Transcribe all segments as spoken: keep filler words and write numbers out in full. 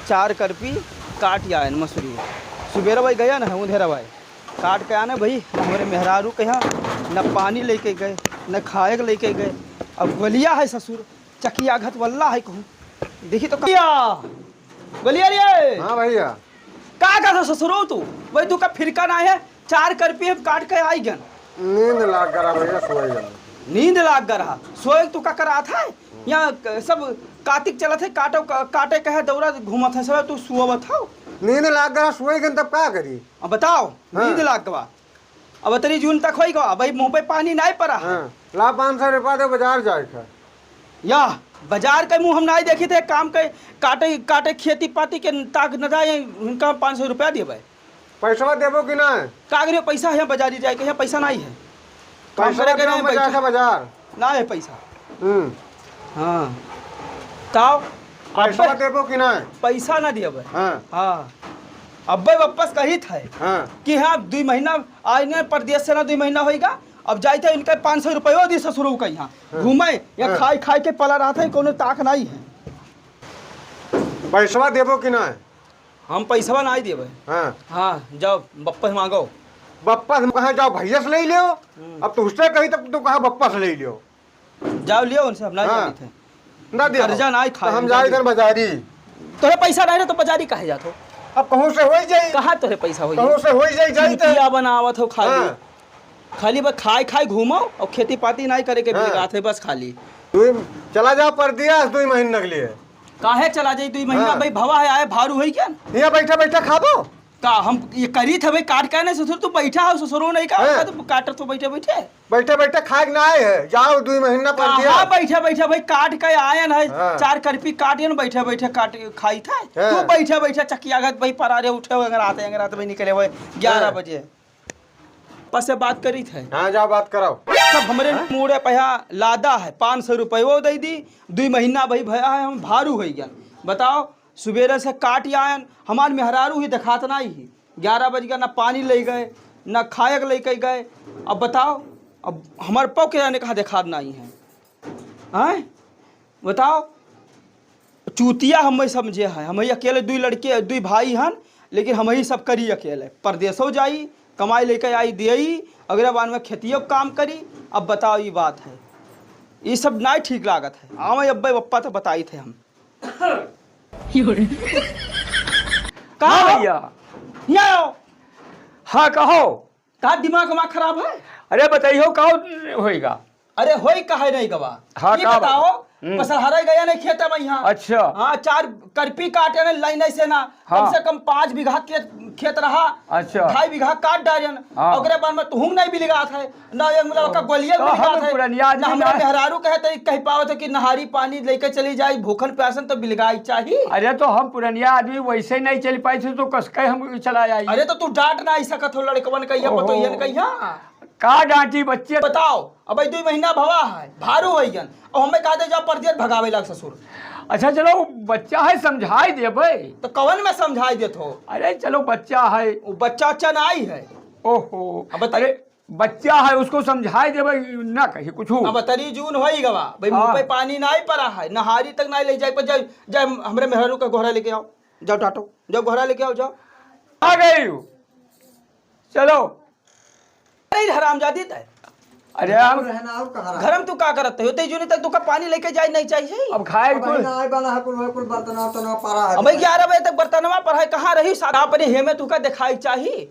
चार करपी काट आयन मसूरी। सुबेरे भाई गया ना, उधेरा भाई काट के आने भाई, हमरे मेहरारू के यहाँ न पानी लेके गए, न खाए के लेके गए। अब गोलिया है ससुर, चकिया घत वल्ला है कहूँ। देखी तो गोलिया, गोलिया रे। हाँ भैया। का करत हो ससुरो तू? वही तू का फिरका ना है, चार करपी हम काट के आई गन। नींद लाग गया भैया, सोए गन। नींद लाग गया रहा, सोए तू का करात है? यहाँ क-, सब कातिक चलत है, काटो, क-, काटे कहे दौरा घूमत है सब, तू सुअवत हो। नींद लाग गया, सोए गन, तब का करी? अब बताओ, हाँ। नींद लाग गवा। अब तरी जून तक होई गवा, भाई मुँह पे पानी नहीं पड़ा है। हाँ, ला पाँच सौ रुपया दे, बाजार जाए का। या, बाजार के मुँह हम नाई देखी थे, काम के काटे, काटे खेती पाती के ताक न जाए, उनका पाँच सौ रुपया देबे। पैसवा देबो कि ना? का करियो, पैसा है बाजारी जाए के, यहाँ पैसा नहीं है। काम पैसवा करे के देबो, नहीं मैं पैसा। जाके बाजार। ना है पैसा। हम्म। हाँ। ताओ, पैसवा अब्बे देबो कि ना? पैसा ना देबे। हाँ। हाँ। अब्बे वापस कही थे हाँ। कि हाँ, दुई महीना आए ने परदेश से ना, दुई महीना होइगा, अब जाइत है इनके पाँच सौ रुपयो दी ससुरो का यहाँ। हाँ। घूमे या हाँ। खाई खाई के पला रहत है, कोनो ताक नहीं है। पैसवा देबो कि ना? हम पैसवा नहीं देबे। हाँ। हाँ, जाओ, वापस मांगो। वापस कहाँ जाओ, भैया से ले लियो। हम्म। अब तुझसे कही तब तू कहा वापस ले लियो। जाओ लियो उनसे, हम नहीं हाँ। जानित है। ना दिया कर्जा हो। नहीं खाए, तो हम हम जाए जानित। इधर बाजारी। तोरे पैसा नहीं ना तो बाजारी काहे जात हो? अब कहूँ से होई जाई। कहाँ तोरे पैसा होई कहूँ जाई? से होई जाई, जाई तो। चूतिया बनावत हो खाली। हाँ। खाली बस खाए खाए घूमो और खेती पाती नहीं करे के हाँ। बिलगात है बस खाली। तू चला जा परदेस दुई महीना के लिए। काहे चला जाई दुई महीना? हाँ। भाई भवा है, आए भारू है क्या? यहाँ बैठा बैठा खाबो। का हम ये करी थे भाई, काट के आने ससुर, तू बैठा हो ससुरो नहीं का? हाँ। का तू काटत हो बैठे बैठे? बैठे बैठे खाए के ना आए है, जाओ दुई महीना पर कहाँ दिया। बैठे बैठे भाई काट के आयन है, हाँ। चार करपी काटियन बैठे बैठे काट खाई थे। हाँ। तू बैठे बैठे चकिया घत भाई परारे उठे हुए, अगर आते, अगर आते भाई निकले हुए ग्यारह हाँ। बजे। पस से बात करी थे। हाँ, जाओ बात कराओ। सब हमरे हाँ? मूड़े पे यहाँ लादा है, पाँच सौ रुपये वो दे दी, दुई महीना भाई भया है, हम भारू हो गया। बताओ, सुबेरे से काट आयन, हमार मेहरारू ही देखात नाही ही। ग्यारह बज गया, ना पानी ले गए, ना खाए के लेके गए। अब बताओ, अब हमार पौ के जाने कहाँ देखात नाही है, हैं? बताओ, चूतिया हम समझे हैं, हम ही अकेले, दुई लड़के, दुई भाई हन, लेकिन हम ही सब करी अकेले। परदेसो जाई, कमाई लेके आई, देई, अगले बार में खेतियो के काम करी। अब बताओ, ये बात है, ये सब नाही ठीक लागत है। आवे अब्बे बप्पा तो बताई थे हम। का हाँ हो? भैया। हियाँ आओ। हाँ, कहो। का दिमाग, दिमाग खराब है? अरे, बताइयो, का होइगा? अरे, होई काहे नहीं गवा? हाँ, ये का बताओ, बात? हम्म। पसलहरे गया नहीं खेत में यहाँ। अच्छा। हाँ, चार करपी काटे ने लाइन से ना, हाँ। कम से कम पाँच बीघा के खेत रहा। अच्छा। ढाई बीघा काट डारियन। हाँ। ओकरे बाद में तुहुम नहीं बिलगात है, ना ये मतलब का गोलिया तो हम बिलगात है, पुरनिया ना आदमी हमारे ना। मेहरारू कहे तो कह पावत है कि नहारी पानी लेके चली जाई, भूखन प्यासन तो बिलगाई चाही। अरे तो हम पुरनिया आदमी वैसे नहीं चल पाई थे तो कसके हम चला आई। अरे तो तू डांट ना आई सकत हो लड़कवन कहिया, ओहो। पतोहियन कहिया। का डांटी बच्चे? बताओ, अब ई दुई महीना भवा है, भारू होइगन, और हमें कहा दे जाओ परदेस भगावे लाग ससुर। अच्छा चलो, बच्चा है, समझाई देबे। तो कवन में समझाई देत हो? अरे चलो, बच्चा है। वो बच्चा उच्चा ना आई है। ओहो, अब बताइए। अरे बच्चा है, उसको समझाई देबे, ना कही कुछ। अब तरी जून होई गवा, भाई मुँह हाँ। पे पानी ना आई पड़ा है, नहारी तक ना ले जाए पर जाए, जाए हमरे मेहरू का गोहरा लेके आओ, जाओ टाटो, जाओ गोहरा लेके आओ, जाओ। आ गई। चलो। अरे हरामजादी तय। अरे हम रहना और कहाँ रहा? घर में तू का करत हो? ते जूने तक तू का पानी लेके जाए नहीं चाहिए। अब खाए अब कुल। ना आए वाला है, कुल, कुल बर्तन वर्तन पड़ा है। अब ग्यारह बजे तक बर्तनवा पर है, कहाँ रही? सा-, अपने हे में तू का दिखाई चाहिए।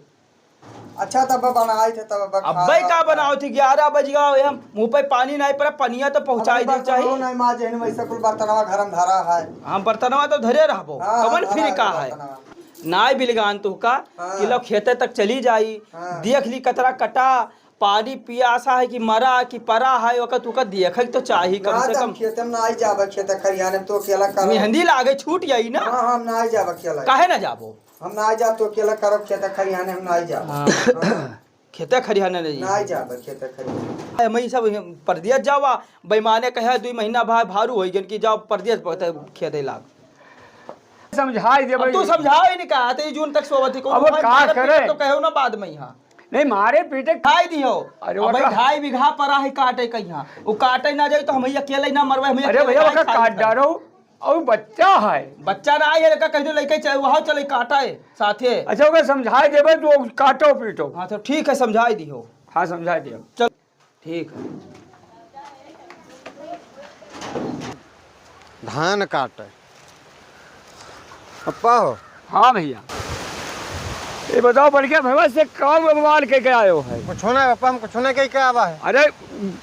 अच्छा, तब बनाई थे, तब अब खा अब्बे रहा का था। बनाओ थी? ग्यारह बज गया, हम मुँह पे पानी नहीं पड़ा, पनिया तो पहुँचाई अबे दे बर्तनवा चाहिए। नहीं माजे, हम ऐसे कुल बर्तनवा घर में धरा है। हम बर्तनवा तो धरे रहबो, हाँ, कमन धरा फिर है का है? बर्तनवा। नाय बिलगान तू का हाँ। कि लोग खेते तक चली जाई, हाँ। देख ली कतरा कटा, पानी पियासा है कि मरा कि परा है, ओकर तू का देखे तो चाही कम ना से तब कम। खेते में ना आई जाबे, खेते खरियाने में तो अकेला करो। मेहंदी लागे छूट जाई ना। हाँ, हम ना आई जाबे अकेला। काहे ना जाबो? हम ना आई जाब तो अकेला करो खेते खरियाने, हम ना आई जाब। हाँ। हाँ। खेते खरियाने नहीं। ना आई जाबे खेते खरियाने। हम ही सब परदेस जावा, बेईमाने कहे दुई महीना भा-, भारू होई गन कि जाओ परदेस प-, खेते लाग। समझाई देबे। अब तू समझाओ ही नहीं कहा, तो ये जून तक सोवत ही, अब कौन का मारे करे? तो कहो ना बाद में यहाँ। नहीं, मारे पीटे। खाई दियो। अरे अब भाई, ओका ढाई बीघा परा है काटे का यहाँ। वो काटे ना जाए तो हम ही अकेले ही ना मरवे, हम ही अरे अकेले भैया, ना ओका खाई काट खाई। डारो। अउ बच्चा है। बच्चा ना है, लड़का कहि दो, लइके चल, वहाँ चले काटा है, साथे। अच्छा, ओके समझाइ देबे, तू काटो पीटो। हाँ, तो ठीक है, समझाइ दियो। हाँ, समझाइ दियो। चल। ठीक है। धान काटे। पप्पा हो। हाँ भइया। ये बताओ, बड़के भइया से का बवाल कइ के आयो है? कुछ ना पप्पा, हम कुछ ना कइ के आवा है। अरे,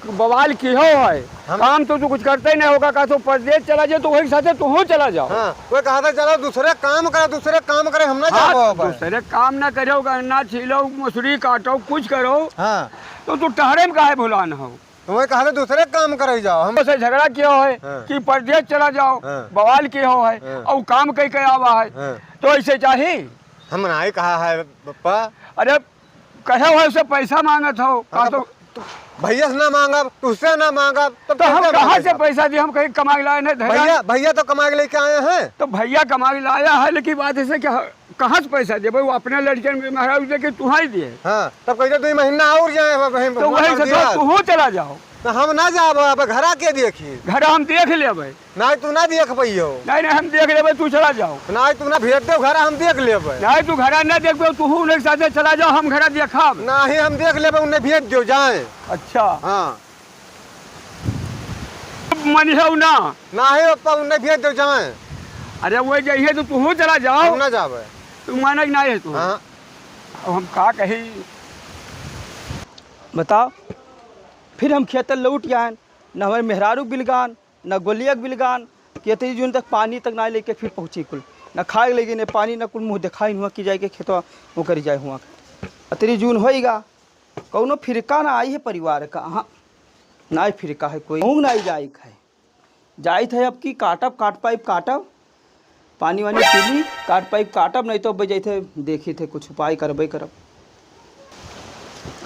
बवाल किहो है? हम काम तो तू कुछ करते ही नहीं होगा, का तो परदेस चला जाए तो वही साथे तू हो चला जाओ। हाँ, वो कहा था, "चलो दूसरे काम करे, दूसरे काम करे, हम ना हाँ, जाबो अब।" दूसरे काम ना करो, गन्ना छीलो, मसूरी काटो, कुछ करो। हाँ। तो तू टहरे में काहे भुलान हो? तो वही कहा था, "दूसरे काम करे जाओ।" हम से झगड़ा किहो है हाँ। कि परदेस चला जाओ, हाँ। बवाल किहो है, हाँ। अउ काम कइ के आवा है। हाँ। तो ऐसे चाही? हम नाहीं कहा है, पप्पा। अरे, कहे हो से पैसा माँगत हो, हाँ, का तो तो भैया से ना माँगब, तुझसे ना माँगब, तब तो हम कैसे कहाँ माँगब? से पैसा दिए? हम कहीं कमाइ लाए नहीं, धरा भैया, भैया तो कमाइ के लेके आए हैं। तो भैया कमाइ लाया है, लेकिन बात ऐसे कि ह-, कहाँ से पैसा देबे? वो अपने लड़कन में महाराज दे के तुहाई दिए। हाँ, तब कहिए दुइ महीना और जाए, अब हम तो वही से दिया। तो तू हो चला जाओ। तो हम ना जाब, अब घरा के देखी। घर हम देख लेबे। नाहीं, तू ना देख पइहो। नाहीं, नाहीं, हम देख लेबे, तू चला जाओ। नाहीं, तू ना भेज दे घर, हम देख लेबे। नाहीं, तू घर ना देखबे, तू हूँ उन्हें साथे चला जाओ, हम घर देखब। नाहीं, हम देख लेबे, उन्हें भेज दो, जाए। अच्छा। हाँ। मनिहो ना। नाहीं, पप्पा, उन्हें भेज दो, जाए। अरे, वो जइहे तो तू हूँ चला जाओ। हम ना जाबे। तू माने कि नाहीं है तू? हाँ। अब हम का कही? बताओ, फिर हम खेत लौट आएन, न हमारे मेहरारू बिलगान, न गोलिया के बिलगान, कि अतरी जून तक पानी तक ना लेके फिर पहुँची कुल, न खाए लेगी, न पानी, न कुल मुँह देखाई हुआ कि जाए के खेतवा वो करी जाए हुआ। अतरी जून होइगा, कौनो फिरका ना आई है परिवार का, हाँ, ना ही फिरका है कोई, कहूँ ना ही जाए है। जाइत है अब की काटब, काट पाइप काटब, पानी वानी पी ली, काट पाइप काटब, नहीं तो अब जाइत है, देखित है, कुछ उपाय करबे करब।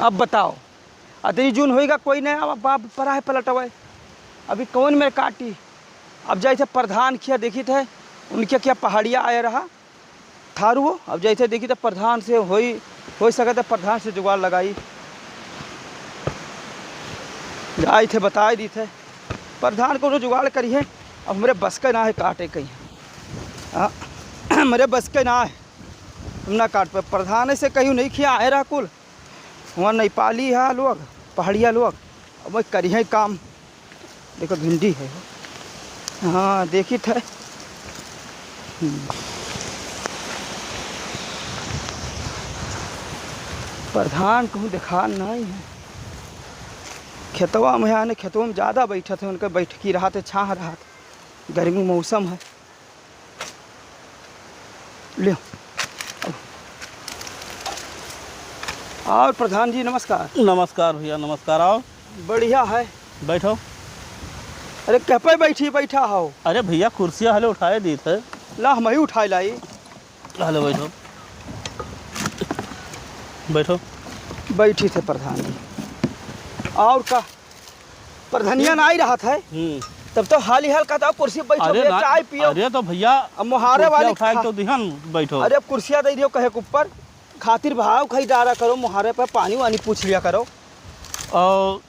अब बताओ, अतरी जून होइगा, कोई नहीं, अब बाप परा है पलटवे, अभी कौन मेरे काटी? अब जाइत है प्रधान किया, देखित है, उनके क्या पहाड़िया आया रहा, थारू हो, अब जैसे देखी तो प्रधान से होई, हो सकत है प्रधान से जुगाड़ लगाई। जाई थे, बताई दी थे, प्रधान कौनो जुगाड़ करी है। अब हमरे बस के ना है काटे कहीं, हाँ, हमरे बस के ना है, हम ना काट पे। प्रधान से कहीं नहीं खिया है रहा कुल, हुआँ नेपाली है लोग, पहाड़िया लोग, अब वही करिहे काम। देखो भिंडी है, हाँ, देखी थे। हम्म। प्रधान कहूँ देखान नहीं है। खेतवा में है, खेतवा में ज्यादा बैठत है, उनके बैठकी रहत है, छाह रहत, गर्मी मौसम है। ले। और प्रधान जी, नमस्कार। नमस्कार भैया, नमस्कार। आओ। बढ़िया है। बैठो। अरे, कह पे बैठी, बैठा हो? अरे भैया, कुर्सिया हले उठाए दी थे। ला, हम ही उठाए लाई। हले बैठो। बैठो। बैठी थे प्रधान जी। और का? प्रधनिया नाई रहत है, हम्म। तब तो हाली हाल कहता, "कुर्सी बैठो अरे भैया, ना, चाय पियो।" अरे तो भैया, अब मोहारे कुर्सिया वाली उठाए खा-, तो दिहन बैठो। अरे अब कुर्सिया दे दियो, कहे के ऊपर खातिर भाव खाई डारा करो, मोहारे पे पानी वानी पूछ लिया करो। और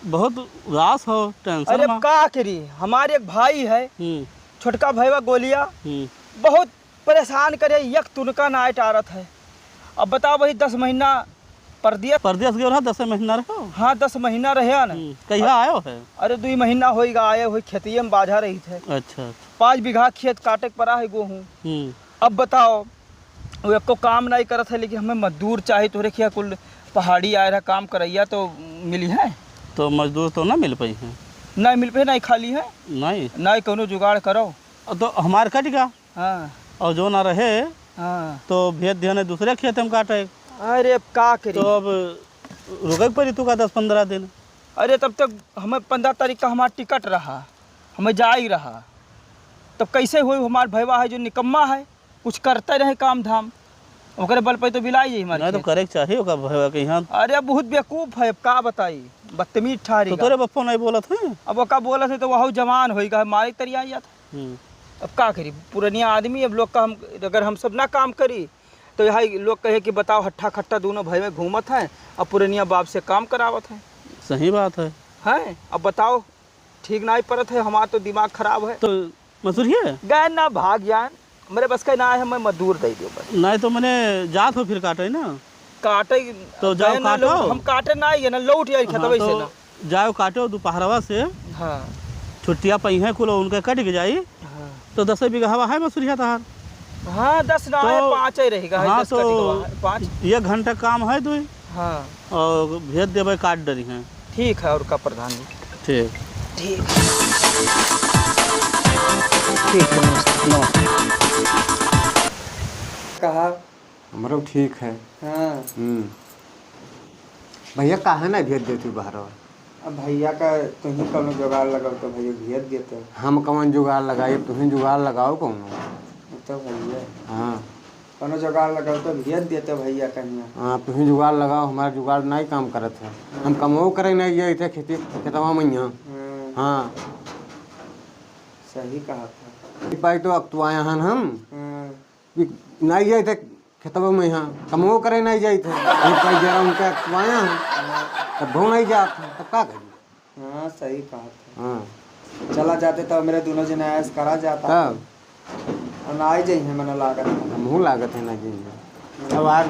बहुत उदास हो, tension अरे में। का करी, हमारे एक भाई है, हम्म। छोटका भैया गोलिया, हम्म। बहुत परेशान करे, एक तुनका नाय टारत है। अब बताओ भाई, दस महीना परदेस परदेस गयो रहा, दस महीना रहो? हाँ, दस महीना रहे न। हम्म, कहिया अ-, आयो है? अरे, दुई महीना होइगा आए हुए, खेतिये में बाझा रही थे। अच्छा, अच्छा। पाँच बीघा खेत काटे के परा है गोहूँ। हम्म। अब बताओ, वो एको काम नहीं करत है, लेकिन हमें मजदूर चाही, तोहरे खिया कुल पहाड़ी आए रहा काम करैया, तो मिली है? तो मजदूर तो ना मिल पाई है। नहीं मिल पाई, नहीं खाली है? नहीं। नहीं, कौनो जुगाड़ करो। तो हमार कट गया। हाँ। और जो ना रहे, हाँ। तो भेज दिया ने दूसरे खेत में काटे। अरे, अब का करी? तो अब रुके के पड़ी तू का दस पन्द्रह दिन। अरे, तब तक हमें पन्द्रह तारीख का हमारा टिकट रहा, हमें जाई रहा, तब कैसे होई? हमार भैया है जो निकम्मा है, कुछ करते रहे काम धाम, ओकरे बल पे तो बिलाई जाई हमारे नहीं तो खेत। करे के चाहिए ओकर भैया के यहाँ। अरे, बहुत बेवकूफ़ है, अब का बताई, बदतमीज ठारी तो का। तोरे बप्पो नहीं बोलत है? अब ओका बोलत है तो वह जवान होई का, मारे तरिया जात। हम्म। अब का करी, पुरनिया आदमी, अब लोग का हम, अगर हम सब ना काम करी, तो यहाँ लोग कहे कि बताओ, हट्ठा खट्टा दोनों भाई में घूमत हैं, अब पुरनिया बाप से काम करावत हैं। सही बात है। हैं? अब बताओ, ठीक नाई परत है, हमार तो दिमाग खराब है। तो मसूरिया? गए ना भाग जान, मेरे बस का ना है, मैं मजदूर दे दियो बस। नहीं तो मने जात हो फिर काटे ना। काटे तो जाओ गए ना काटो। लौट, हम काटे ना आइए ना, लौट आई हाँ, खेतवे से तो ना। जाओ काटो दोपहरवा से। हाँ। छुट्टिया पइहें कुल उनके कट के जाई। हाँ। तो दस बीघा हवा है मसूरिया तहार। हाँ, दस ना तो है, पाँच ही रहेगा, हाँ, दस तो कट गवा है, पाँच। एक घंटा काम है दुई। हाँ। और भेज देबे, काट डरी हैं। ठीक है, और का प्रधान जी? ठीक। ठीक। ठीक है, नमस्ते, नमस्ते। कहा? हमरो ठीक है। हाँ। हम्म। भैया, काहे ना भेज देती बहरवा? अब भैया का तुहीं कौनो जुगाड़ लगाओ तो भैया भेज देते। हम कौन जुगाड़ लगाई, तुहीं जुगाड़ लगाओ कौनो। तो भैया। हाँ। कौनो जुगाड़ लगाओ तो भेज देते भैया कहिया। हाँ, तुहीं जुगाड़ लगाओ, हमारा जुगाड़ नहीं काम करत है। हम कमो करे नहीं जाइत है खेती, खेतवा में यहाँ। हाँ। हाँ। सही कहा था। ई पाई तो अकतुआया हन हम। हाँ। ई नहीं जाइत है खेतवा में यहाँ, कमो करे नहीं जाइत है। ई पाई जरा उनका अकतुआया हन, तब वो नहीं जात है, तब का करी? हाँ, सही कहा था। हाँ। चला जाते तब मेरे दोनों जने ऐश करा जाता। तब? और ना आई जाई है, मने लागत है। हमहू लागत है ना जी। अब आज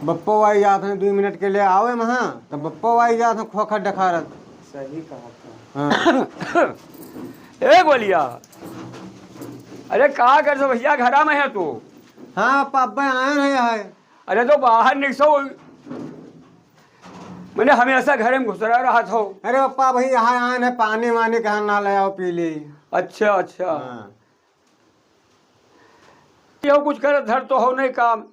बप्पो आई जात हैं, दुई मिनट के लिए आवे महाँ, तब बप्पो आई जात हैं खोखट डखारत। सही कहा था। हाँ। ए गोलिया, अरे का कर सो भैया, घरा में है तू? हाँ, पापा आए रहे है। अरे तो बाहर निकसो, मैंने हमेशा घरे में घुसरा रहत हो। अरे पप्पा, भाई यहाँ आए हैं, पानी वानी कहाँ ना ले आओ, पी ली। अच्छा, अच्छा। हाँ। यो कुछ करत धर तो हो नहीं काम।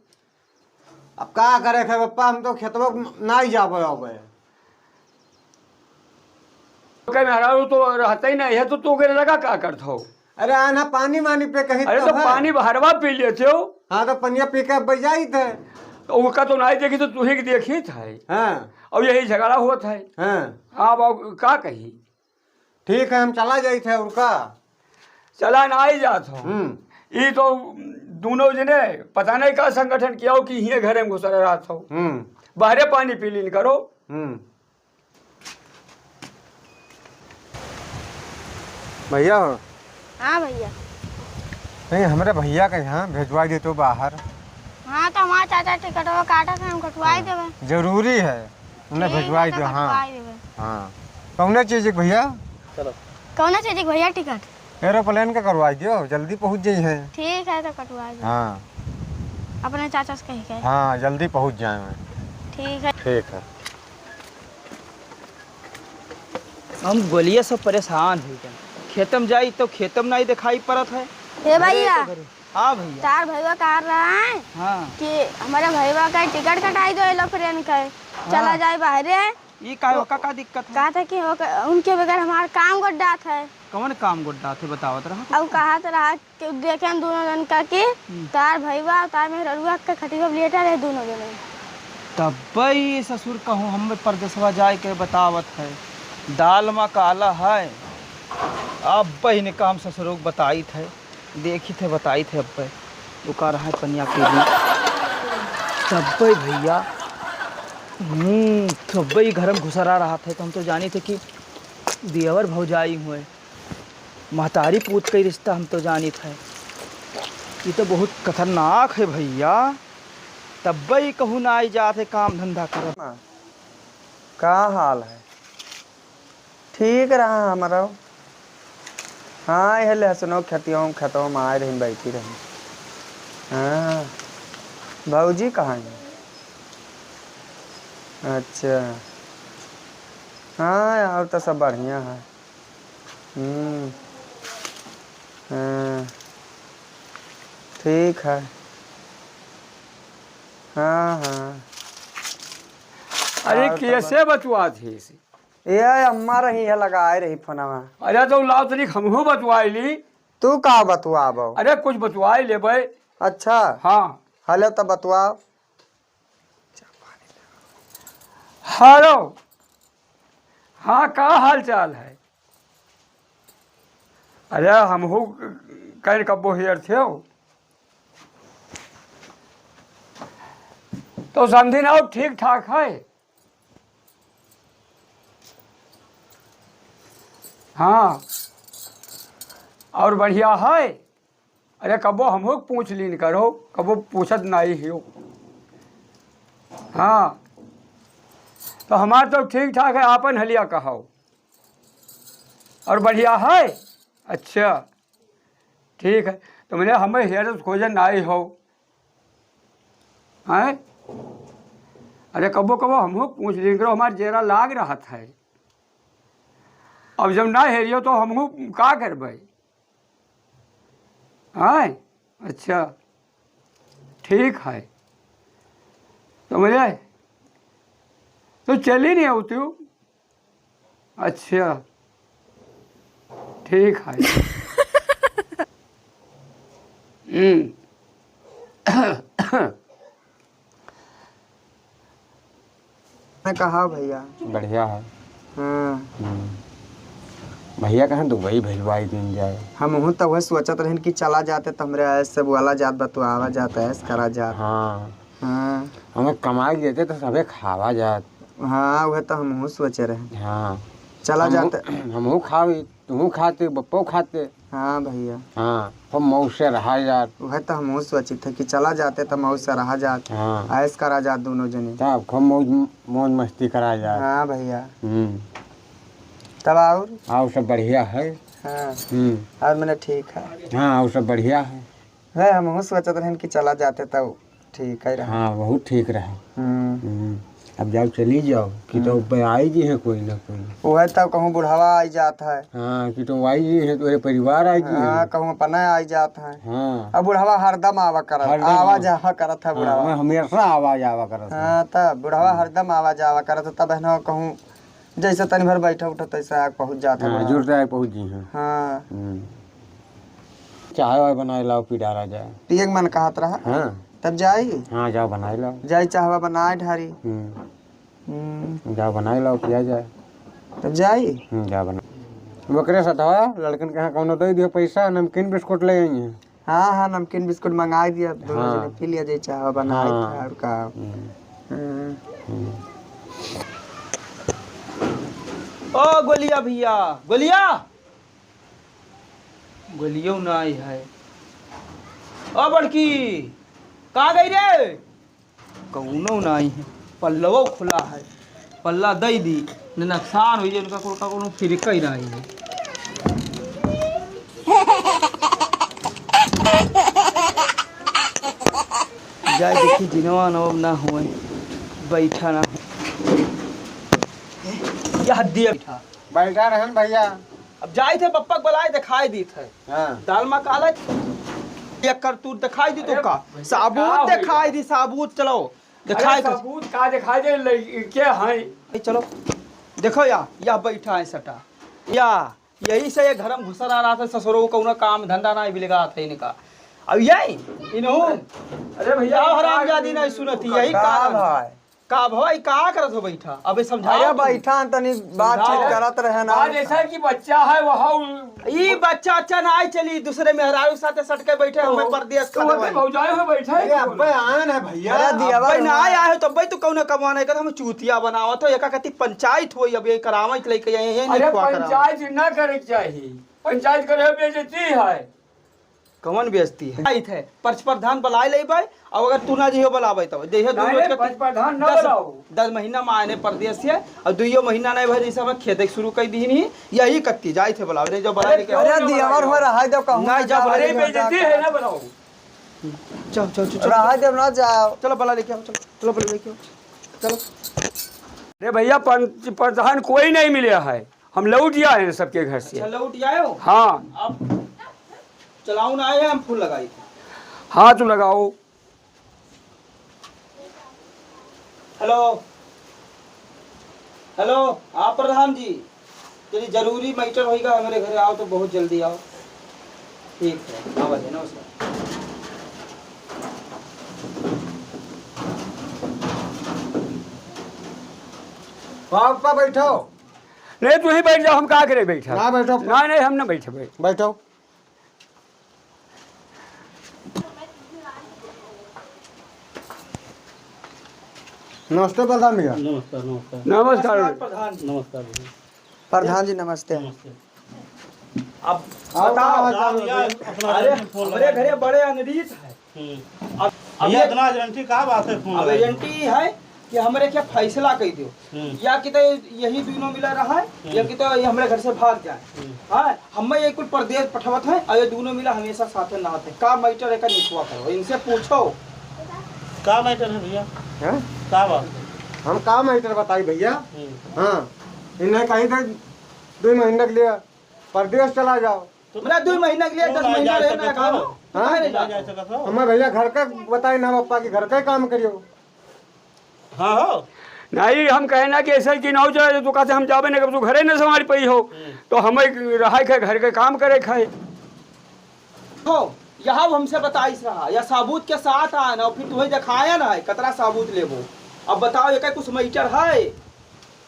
अब का करे खे पप्पा, हम तो खेतवा में ना ही जाबे आबे। के मेहरारू तो रहते ही नहीं है, तो तू के लगा का करत हो? अरे आना पानी वानी पे कहीं अरे तो तब है। पानी बहरवा पी लेते हो। हाँ, तो पनिया पी के अब जाई थे। तो उनका तो नहीं देखी, तो तुही के देखी थे। हाँ। और यही झगड़ा होत है। हाँ। हाँ, अब का कही? ठीक है, हम चला जाई थे, और का? चला ना ही जात हो। हम्म। ई तो दोनों जने पता नहीं का संगठन किया हो कि हिये घरे में घुसरा रहत हो। हम्म। बाहरे पानी पी लीन करो। हम्म। भैया हो। हाँ भैया। नहीं, हमरे भैया के यहाँ भेजवाई देतो बाहर। हाँ, तो हमार चाचा टिकटवा काटत है, हम कटवाई देबे। जरूरी है, उन्हें ठीक है, भेजवाई तो दो, हाँ। कटवाई देबे। हाँ। कौने चीज के भैया? चलो। कौने चीज के भैया टिकट? एरोप्लेन का करवाई दियो, जल्दी पहुँच जाई है। ठीक है, तो कटवाई दो। हाँ। अपने चाचा से कही के। हाँ, जल्दी पहुँच जाए। ठीक है। ठीक है। हम गोलिया से परेशान हो गए। खेतम जाई तो खेतम नहीं दिखाई पड़त है। ए घरे भैया। तो घरे। हाँ भैया। तार भैया कह रहा है हाँ। कि हमारे भैया का टिकट कटाई दो एरोप्लेन का, हाँ। चला जाए बाहरे। ई का, ओका का दिक्कत है? कहा था कि ओका, उनके बगैर हमार काम गोड्डात है। कौन काम गोड्डात है बतावत रहा? अब कहा तो रहा कि देखे हम दोनों जन का कि हम्म। तार भैया और तार मेहररुआ के खटिया पर लेटा रहे दोनों जने। तब ई ससुर कहूँ हम परदेसवा जाए के बतावत है, दाल मा काला है। अब इनका हम ससुरों को बताइत है, देखित है, बताइत है। अब वो का रहा है पनिया के लिए। तब्बे भैया, हम्म, तब्बे ही घर में घुसरा रहा था, तो हम तो जानी थे कि देवर भौजाई हुए, महतारी पूत के रिश्ता हम तो जानी थे। ये तो बहुत खतरनाक है भैया, तब्बे ही कहूँ ना आई जात है काम धंधा करत। का हाल है? ठीक रहा हमारा। हाँ, यह लहसुनो खेतियों, खेतों में आए रही, बैठी रही। हाँ, भौजी कहाँ है? अच्छा। हाँ, और तो सब बढ़िया है। हम्म। हाँ। ठीक है। हाँ, हाँ। अरे, और तो कैसे बचवा थे इसे? ए, अम्मा रही है, लगाए रही फोनवा। अरे, तो लाओ तनी हमहू बतवाई ली। तू का बतवाबो? अरे, कुछ बतवाई लेबे। अच्छा। हाँ। हेलो, तो बतवाओ। हेलो। हाँ, का हाल चाल है? अरे, हमहू कहीं कब्बो हेर थे हो। तो समझी ना, ठीक ठाक है। हाँ, और बढ़िया है? अरे कबो हमहू पूछ लीन करो, कबो पूछत नाई हो। हाँ, तो हमार तो ठीक ठाक है, आपन हलिया कहो। और बढ़िया है? अच्छा, ठीक है। तो मैंने हमें हेरत खोजन नाई हो, हैं? अरे कबो कबो हमहू पूछ लीन करो, हमार जेरा लाग रहत है। अब जब ना हेरियो तो हमहू का करबै? हैं? अच्छा, ठीक है। तो मुझे तो चली नहीं हो तू? अच्छा, ठीक है। हम्म। मैं कहा भैया। बढ़िया है। हाँ। हम्म। भैया कहाँ दुबई भेजवाई दिन जाए? हमहू तो वह सोचत रहन कि चला जाते तो हमरे ऐश से बोला जात, बतुआवा जात, ऐश करा जात। हाँ। हाँ। हमें कमाई देते तो सभे खावा जात। हाँ, वह तो हमहू सोचे रहे। हाँ। चला हमहू, जाते। हमहू खावी, तुहू खाते, बप्पो खाते। हाँ भैया। हाँ, खूब मौज से रहा जात। वह तो हमहू सोचित है कि चला जाते तो मौज से रहा जात। हाँ। ऐश करा जात दोनों जने। तब खूब मौज, मौज मस्ती करा जात। हाँ भैया। हम्म। तब और? और सब बढ़िया है। हाँ। हम्म। और मैंने ठीक है। हाँ, और सब बढ़िया है। है, हमहू सोचत रहन कि चला जाते तब ठीक है रहा। हाँ, बहुत ठीक रहा। हम्म। हम्म। अब जाओ, चली जाओ, कि तो हम्म। बे आई जी है कोई ना कोई। वह तो कहूँ बुढ़ावा आई जात है। हाँ, कि तो आई जी है, तोरे परिवार आई जी है। हाँ, कहूँ अपना आई जात है। हाँ। अब बुढ़ावा हरदम आवा करत, हरदम आवा आवा। जावा करत है हाँ, बुढ़ावा। हमेशा आवा जावा करत है। हाँ, तब बुढ़ावा हम्म। हरदम आवा जावा करत है, तब है ना कहूँ जैसे तनी भर बैठा उठा तैसे आके पहुँच जात है हाँ, बुढ़ावा। जुरते आके पहुँच जी हैं। हाँ। हम्म। चाय वाय बनाए लाओ, पी डारा जाए। पिए के मन कहत रहा। हाँ। तब जाई? हाँ, जाओ बनाए लाओ। जाई चाहवा बनाए ढारी। हम्म। हम्म। जाओ बनाए लाओ, पिया जाए। तब जाई? हम्म, जाओ बना। ओकरे सथवा लड़कन के यहाँ कौनो दे दियो पैसा, नमकीन बिस्कुट ले आई हैं। हाँ, हाँ, नमकीन बिस्कुट मंगाई दिया, दोनों हाँ। जने पी लिया जाए, चाहवा बनाए हाँ। था और का। हम्म। हम्म। हम्म। ओ गोलिया भैया, गोलिया। गोलियो नाई है। ओ बड़की, कहाँ गई रे? कौनो नाई है, पल्लवो खुला है, पल्ला दई दी, न नुकसान हुई, उनका को-, का कोनो फिरका ही नाई है। जाए देखी जिनवा नवा ना हुए, बैठा ना हो। यह दिया बैठा। बैठा रहन भैया। अब जाइत है बप्पा के बुलाए, दिखाई दीत है। हाँ। दाल मा काला एक करतूत दिखाई दी तो अरे का? भैया, साबूत का हो दिखाई गया? दी, साबूत चलो। दिखाई अरे दे। सबूत का दिखाई दे, लड़के हैं। ए, चलो। देखो या, या बैठा है सटा। या, यही से ये घर में घुसर आ रहा था, ससुरो कौनो काम धंधा ना बिलगा था इनका। अब यही, इन्हों अरे भैया, या हरामजादी नहीं सुनती, यही का कारण। भाई? का भवा, ई का करत हो बैठा? अबे समझाओ अरे तुम। बैठा, तनी बातचीत समझाओ। करत रहे ना। आज ऐसा कि बच्चा है, वह उ- ई बच्चा अच्छा ना आई चली, दूसरे मेहरारू साथे सटके बैठे, हमें ओ, परदेस तो खाने वो तो वाली। भौजाई हो बैठा है अरे कि अब्बे बोलो? आए ना भैया। अरे दियावा अब्बे ना आया है तो अब्बे तू कौन कमाना है, हम चूतिया बनावत हो, एका कति पंचायत होई, अब ये करावत लेके आए हैं, अरे नहीं खुआ करावत। पंचायत ना करे के चाहिए, पंचायत करे बेइज्जती है। कवन बेइज्जती है? आई थे, पर्च प्रधान बुलाए लेबै, अब अगर तू ना जइहो बुलाबै तब। जइहो दू नहीं, रोज नहीं, का पर्च प्रधान ना दस, बुलाओ। दस महीना में आए ने परदेस से, अब दुइयो महीना नहीं भर, जैसे हम खेते शुरू कर दीन ही, यही कत्ती जाए थे बुलावे, नहीं जो बुला अरे लेके क्यों अरे ना दियावर बुलाओ? हो रहा है, जब कहूँ नहीं, ना जब जाओ, अरे नहीं बेइज्जती जाओ। है ना बुलाओ। चल, चल, चल, चल। रहा है, जब ना जाओ। चलो बुला लेके आओ, चलो, चलो बुला लेके आओ, चलो। अरे भैया, पंच प्रधान कोई नहीं मिला है। हम लौट आए हैं सबके घर से। अच्छा, लौट आए हो? हाँ। अब चलाओ ना आए हैं, हम फोन लगाई। हाँ, तू लगाओ। हेलो, हेलो, हाँ प्रधान जी, यदि जरूरी मैटर होइगा, हमारे घरे आओ तो बहुत जल्दी आओ। ठीक है, हाँ, बजे नमस्कार। पापा बैठो। नहीं, तू ही बैठ जाओ, हम का करे बैठा? ना बैठो। ना, नहीं, हम ना बैठे। बैठो। नमस्ते प्रधान भैया। नमस्कार, नमस्कार। नमस्कार। नमस्कार प्रधान। नमस्कार भैया। प्रधान जी नमस्ते। नमस्ते। अब बताओ। भैया, अपना अरे, phone हमरे लगा घरे बड़े अनरीत है। हम्म। अब, अब भैया, ये इतना urgent का बात है, phone अब लगा urgent है कि हमरे क्या फैसला कइ दियो। हम्म। या कि तो यही दुनों मिला रहा है, हम्म। या कि तो ये हमरे घर से भाग जाए। हम्म। हाँ, हमें ये कुल परदेस पठवत है और ये दुनों मिला हमेशा साथे नहात है। का matter है, का निकवा करो, इनसे पूछो। का matter है भैया? हैं? का बात है? हम का matter बताई भैया? हम्म। हाँ, इन्हें कही थे दुइ महीना के लिए परदेस चला जाओ। तो हमरा दुइ महीना के लिए, तो दस महीना रहे ना काम। हाँ? हमारे भैया घर का बताई ना, पप्पा के घर का ही काम करियो। हाँ हो। नहीं, हम कहे ना कि ऐसे कि ना हो जाए, तो कहते हम जाबे नहीं, तू घरे नहीं संभाल पाई हो, हम्म। तो हमें रहा के घर के काम करे खाए। हो, यहाँ वो हमसे बताइस रहा, या साबूत के साथ आए ना, फिर तुम्हें दिखाया ना है, कतरा साबूत लेबो। अब बताओ, ये का कुछ matter है?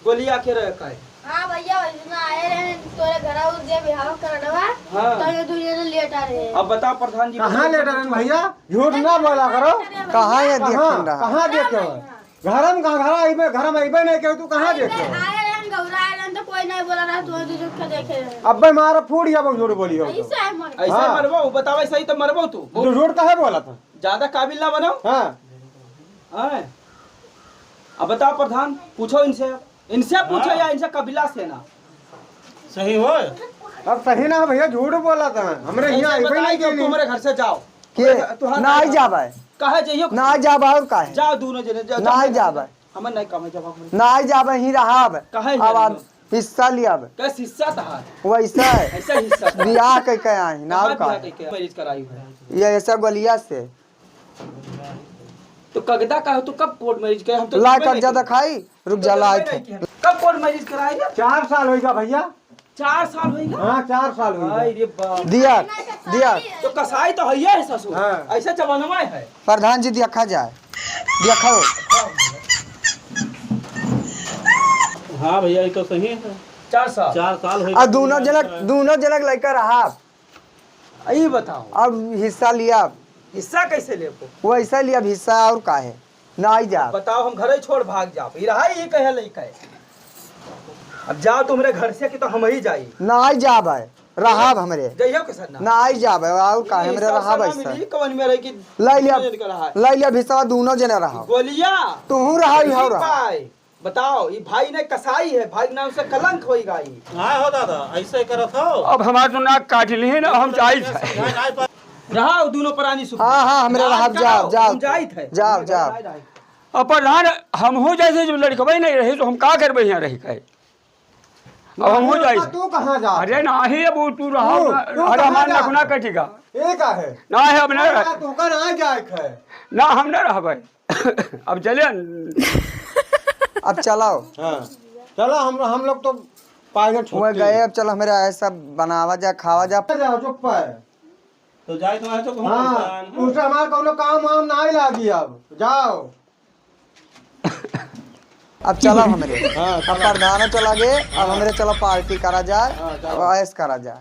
गोलिया के रहे का है? हाँ भैया, वैसे ना आए रहे, तोरे घरा उर जे बिहाव कर रहा, हाँ। तो ये दुनिया ने लेट आ रहे हैं। अब बताओ प्रधान जी, कहाँ लेट आ रहे हैं भैया? झूठ ना बोला करो। कहाँ ये कहाँ? देखे रहा? कहाँ देखे हो? घर में, कहाँ घर आइबे, घर में आइबे नहीं केहू, तू कहाँ देखे हो? आए रहन, गौरा आए रहन, तो कोई नहीं बोला रहा, तू जो झूठ के देखे रहे। अब्बे मारा फूट जाबो, झूठ बोली हो तो। ऐसे है मर- ऐसे हाँ। मरबो, बताओ, ऐसे ही तो मरबो तू। तू झूठ काहे बोला था? ज्यादा काबिल ना बनाओ। हाँ। हाँ। अब बताओ प्रधान, पूछो इनसे, इनसे पूछो हाँ। या इनसे कबीला से ना। सही हो? अब सही ना हो भैया, झूठ बोला था, हमरे ऐसे यहाँ आइबे बताई नहीं कि देनी। तुम्हारे घर से जाओ। के? तुम्हारे घर ना आई जाबे। कहे जाइयो? ना आई जाबे और काहे? जाओ दोनों जने, जाओ, ना आई जाबे। हमें नहीं काम है, जब हम ना आई जाबे, ही रहब। काहे अब जाइयो? आप हिस्सा लियाब। कैसे हिस्सा तहार? वैसा है। ऐसा हिस्सा तहार। बियाह के, के आई, ना कहाँ का बियाह है? के, के marriage कराई है? ये ऐसा गोलिया से। तो कगदा का हो, तो कब court marriage करे? हम तो ला जानबे नहीं कगजा किए। दिखाई, रुक हम तो जा, ला जानबे आइथे। नहीं किए। कब court marriage कराई है? चार साल होइगा भैया। चार साल होइगा? हाँ, चार साल होइगा। हाय रे बाप। दिया, दिया। तो कसाई तो है ही है ससुर। हाँ। ऐसा जमाना में है। प्रधान जी, देखा जाए, देखो। हाँ भैया, ये तो सही है। चार साल। चार साल हो आ, गए। दोनों जनक, दोनों जनक लइका रहा। आ, ई बताओ। अब हिस्सा लिया। हिस्सा कैसे लेबो? वैसे लिया हिस्सा, और का है? ना आई जाब। बताओ, हम घरे छोड़ भाग जाब। ई रहा, ई कहे लइका है। अब जाओ तुमरे घर से कि तो हम ही जाई। ना आई जाब है, रहब हमरे। जइयो के सर ना। ना आई जाब है, और का, ई हमरे हिस्सा रहब ना ऐसा। मिली, कवन में रही कि लाई लिया, दोनों जने का रहा है। लाई लिया हिस्सा, दोनों जने रहब। गोलिया। तू रहा, ई हम रहा। पाए। बताओ, ई भाई ने कसाई है, भाई के नाम से कलंक होई गाई। हाँ हो दादा, ऐसे करत हो। अब हमार तो नाक काट ली है ना, हम जाई थे। समझाए ना पा- रहा दोनों प्राणी सुख। हाँ, हाँ, हमरे रहब, जाओ, जाओ, हम जाई थे। जाओ, जाओ। अब प्रधान, हम हो जाए थे, जब लड़कवे नहीं रहे, तो हम का करबे यहाँ रही के? अब हम हो जाई थे। तू कहाँ जा? अरे नाही, अब वो तू रहा, तू, तू अरे कहाँ हमार जा? नखुना कटिगा। ये का है? ना है, अब ना रह- तू का ना जाए थे? ना, हम ना रहबे। अब चले। अब चलाओ। हाँ, चलो, हम, हम लोग तो पाएंगे वह छुट्टी। गए, अब चलो, हमरे आए सब बनावा जा, खावा जा। जाओ, चुप है। तो जाए तो आए तो कहूँ हाँ, परेशान है। उससे हमारा कोनो काम वाम ना ही लागी अब। जाओ। अब चलो हमरे। हाँ, अब चलो। प्रधानो चला गए, अब हाँ। हमरे चलो party करा जाए, हाँ, चलो। अब ऐश करा जाए।